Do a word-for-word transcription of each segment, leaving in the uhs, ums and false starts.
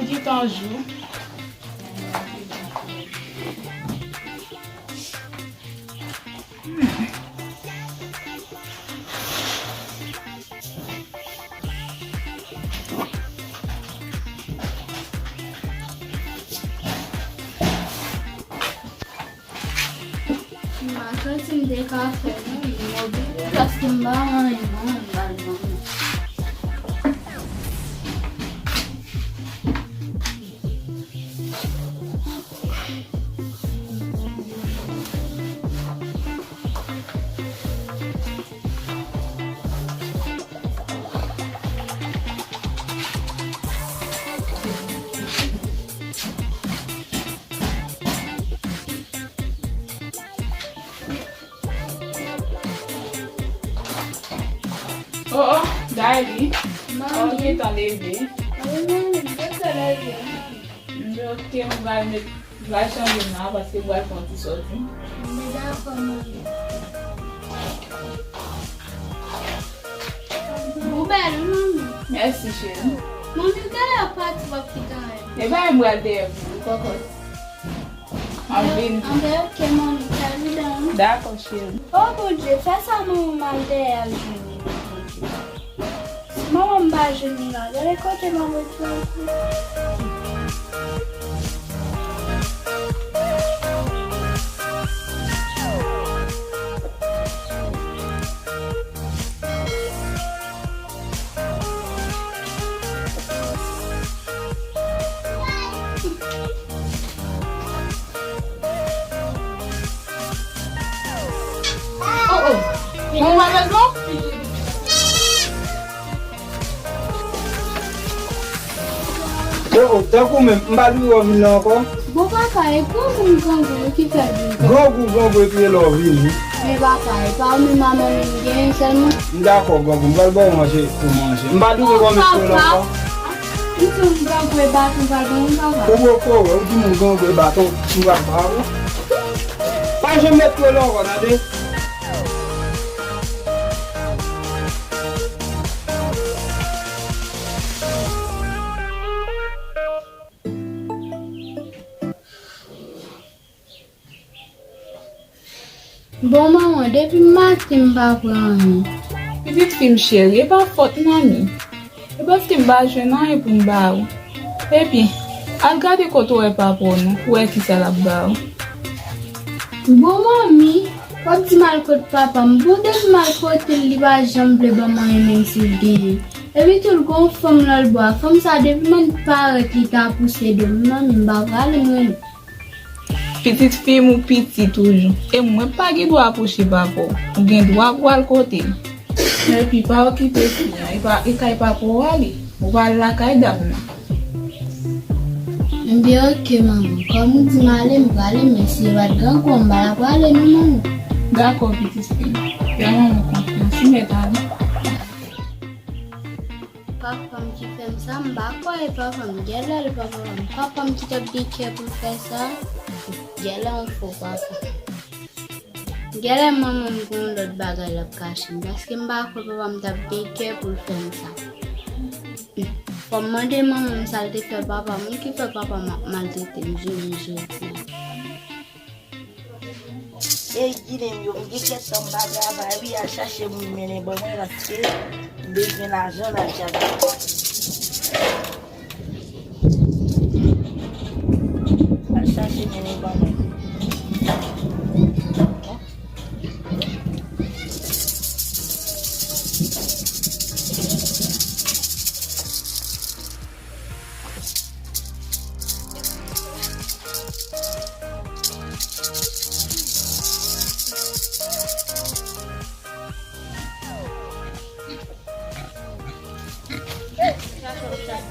Ki tan jou? M pa santi m te ka fè non, m oblije paske m pa anyen non, m pa l ban mwen. Oh, oh, Daïly. Mami. Oh, ou gentan leve. Wi, mami, m gentan leve. M di, ok, m pral met, m pral chanje m la, paske m pral fè yon ti sòti. M dakò, mami. Ou bèl, wi, mami. Mèsi, cheri. Mami, ou genlè pati, w ap kite anyen. E pa m pral dèyè pou ou, kòkòt. M ap vini. Anben, ok, mami, fè vidan, wi. Dakò, cheri. O Bondye, fè sa manman m al dèyè al jwenn li, Bondye. Si manman m pa jwenn li la, gade kote m ap retwouve l. Oh, oh. Ou malèz non? Oh, oh, tankou menm, m pa t wè w vin la ankò. Bon, papa, e grangou m grangou yo ki fè l vin. Grangou, grangou, epi e la w vini. Men papa, e pa ou menm manman m gen sèlman. M dakò, grangou, m pral ba w manje pou manje. M pa t wè w vin la ankò. Ou di m grangou e baton, m pral ba w, papa. Ou poko wè, ou di m grangou e baton, m pral ba w. Pa janm met kole ankò, tande? Bon, manman, depi maten m pa pran anyen. Pitit fi m cheri, e pa fòt manmi. E paske m pa jwenn anyen pou m ba ou. Ebyen, al gade kote w wè papa w non, pou w wè kisa l ap ba ou. Bon, manmi, w ap di m al kot papa m. Bon, depi m al kote l, li pa janm vle ban m anyen, menm si l genyen. Epi tou, l gon fanm lòt bò a. Fanm sa, depi mwen parèt, li ta pouse do m. Manmi, m pa prale, mwen. Pitit fi m, ou piti toujou. E mwen pa gen dwa apwoche papa w. Ou gen dwa pou w al kote l. Epi pa okipe fi an. E pa, e kay papa w ale. Ou pa al lakay dam nan. Ebyen, ok, manman. Kòm ou di m ale, m prale, men si e pa t grangou, m pa t prale non, manman. Dakò, pitit fi m. Fè manman konfyans. Ou mèt ale. Papa m ki fè m sa, m pa kwè e papa m. Genlè l pa papa m. Papa m ki t ap gen kè pou l fè sa. Genlè yon fo papa. Genlè manman m gen yon lòt bagay l ap kache m. Paske m pa kwè papa m t ap gen kè pou l fè m sa. Fò m mande manman m sa l te fè papa m. Wi, ki fè papa m ap maltrete m jounen jodi a. Ey, ginen m yo, m gen kèk tan m pa travay, wi, al chache moun mennen ban mwen, paske m bezwen lajan nan djab. Al chache mennen ban mwen.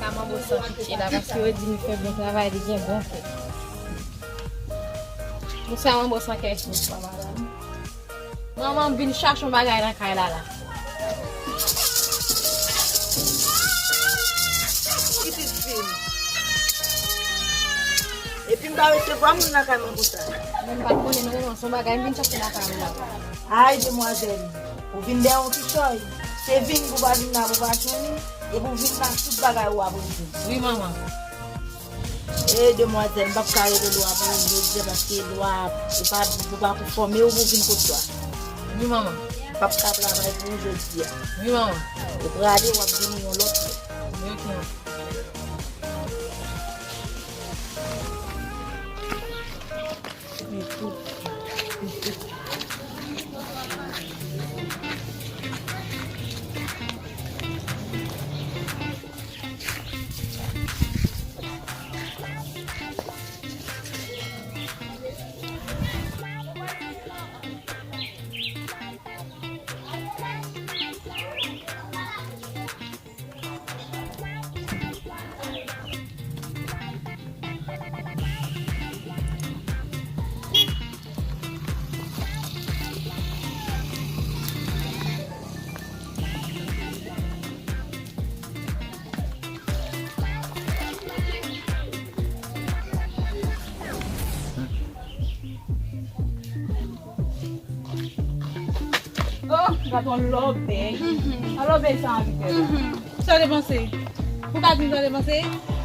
Sa manbo san pitye la, paske yo di m fè bon travay, li gen bon kè. Pou sa manbo san kè. Manman m vin chache yon bagay nan kay la la. Pitit fi m. Epi m pa resevwa moun nan kay mwen konsa. Mwen m pa t konnen non, manman, se yon bagay m vin chache nan kay ou la. Ay, demwazèl, ou vin dèyè yon kichòy. Se vin pou w pa vin la, pou w pa jwenn li. Epi w vin la, tout bagay ou ap retounen. Wi, manman. E demwazèl, m p ap ka rele Lwa pou ou jodi a paske Lwa, ou pa, ou pa pou fòme ou pou vin kot Lwa. Wi, manman. M p ap ka travay pou ou jodi a. Wi, manman. Ou prale, w ap vini yon lòt lè. Wi, ok, manman. Oh, gad yon lòbèy. Mhm. An lòbèy sa anvi fè la. Mhm. Sa w te panse? Ou ka di m sa w te panse?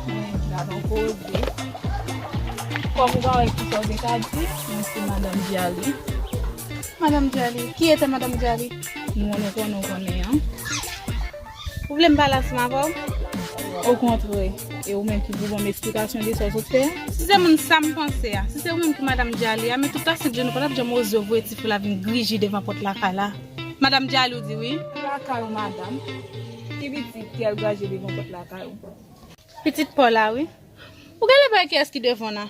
Men, gad yon koze. Kòm ou pa wè kisa w te ka di, mwen se Madanm Djali. Madanm Djali? Ki etè Madanm Djali? Mwen, nou konnen, ou konnen an. Ou vle m pale ansanm avè w? Okontrè, e ou menm ki pou ban m esplikasyon de sa w sot fè a? Si se moun sa m panse a, si se ou menm ki madanm Djali a, men tout la sent je nou pa t ap janm oze voye tifi la vin griji devan pòt lakay la. Madanm Djali ou di wi? Lakay ou madanm? Ki pitit ki al grije devan pòt lakay ou? Pitit pa w la wi. Ou genlè pa wè kiyès ki devan w la?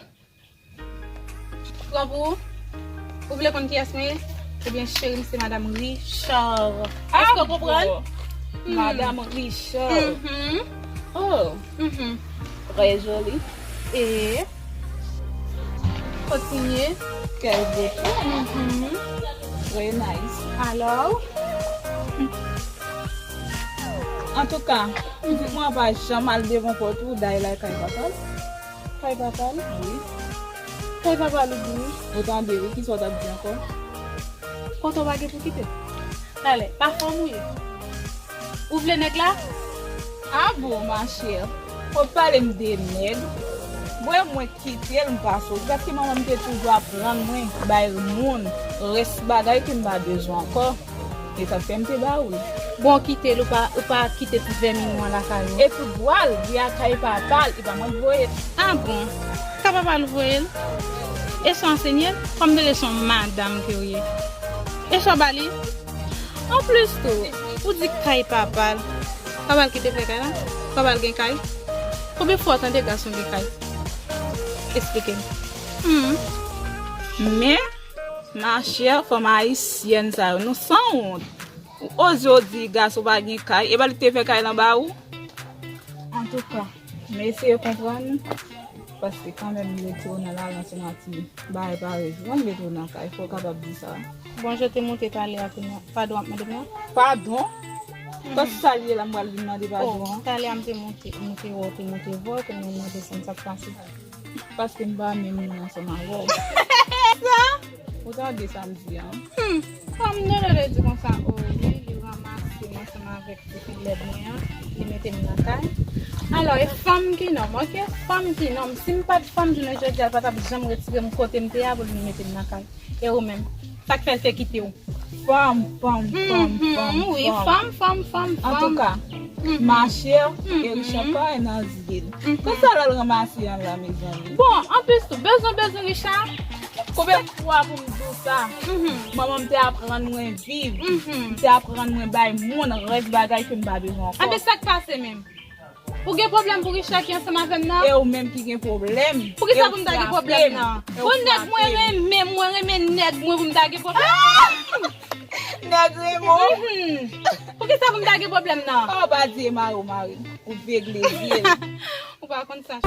Pran pou ou. Ou vle konn kiyès mwen ye? Ebyen, cheri m, se Madanm Richard. Èske w konprann? Hmm. Madanm Richard. Mhm. Oh. Mhm. Très jolie. E kontinye. Quelle beauté. Mhm. Très nice. Alors? Antouka, pitit mwen an pa janm al devan pòt ou, dayè l al kay papa l. Kay papa l? Wi. Kay papa l ou di wi. Ou tande wi, kisa w t ap di ankò? Kote w pa gen pou kite? Talè, pa fanm ou ye? Ou vle nèg la? Ah bon, ma chère. Ou pale m de nèg. Bon, mwen kite l, m pa soti. Paske manman m te toujou aprann mwen bay moun rès bagay ke m pa bezwen ankò. E sa k fè m te ba ou l. Bon, kite l, ou pa, ou pa kite ti vèmin ou an lakay ou. E tout dwa l, li a kay papa l, e pa mwen k voye l. Ah bon? Ka papa l voye l? E sa w ansenye l? Kòm te le se yon madanm ke w ye. E sa w ba li? Anplis tou, ou di kay papa l. Papa l ki te fè kay la? Papa l gen kay? Konbyen fwa w tande gason gen kay? Esplike m. Hmm. Men, ma chère, fanm ayisyèn sa yo, nou sanwont. Ou oze w di gason pa gen kay, e pa li ki te fè kay lan ba ou? Antouka, m eseye konprann ou, paske kanmenm m rete w nan lajan se yon ti bagay parèy. Jwenn mete w nan kay, fò w kapab di sa. Bon, jan w te monte talè a kounye a, padon w ap mande m la? Padon? Paske sa l ye la, m pral vin mande padon an. Oh, talè a m te monte, m te wè w te monte vwa, kounye a m nan desann, sa k pase? Paske m pa menm moun ansanm avè w. Sa? Ou tande sa m di an? Hmm. Fanm nan lè di konsa, oh wi, li ranmase m ansanm avèk tifi lèd mwen an, li mete m nan kay. Alò, e fanm ki nonm, ok? Fanm ki nonm. Si m pa t fanm, jounen jodi a, l pa t ap janm retire m kote m te a pou l vin mete m nan kay. E ou menm? Sa k fè l te kite w? Fanm, fanm, fanm, fanm, wi, fanm, fanm, fanm, fanm. Antouka, ma chère, e Richard pa wè nan zye l. Konsa l al ranmase an la, mezanmi. Bon, anplis tou, bezwen, bezwen Richard. Konbyen fwa pou m di w sa? Manman m te aprann mwen viv. M te aprann mwen bay moun rès bagay ke m pa bezwen ankò. Anben, sa k pase menm? Ou gen pwoblèm pou Richard ki ansanm avè m nan? E ou menm ki gen pwoblèm. Poukisa pou m ta gen pwoblèm nan? Bon, nèg mwen renmen, mwen renmen nèg mwen pou m ta gen pwoblèm. Nèg renmen w? Mhm. Poukisa pou m ta gen pwoblèm nan? Oh, pa di e mari w mari. Ou vegle zye l. Ou pa konn sa.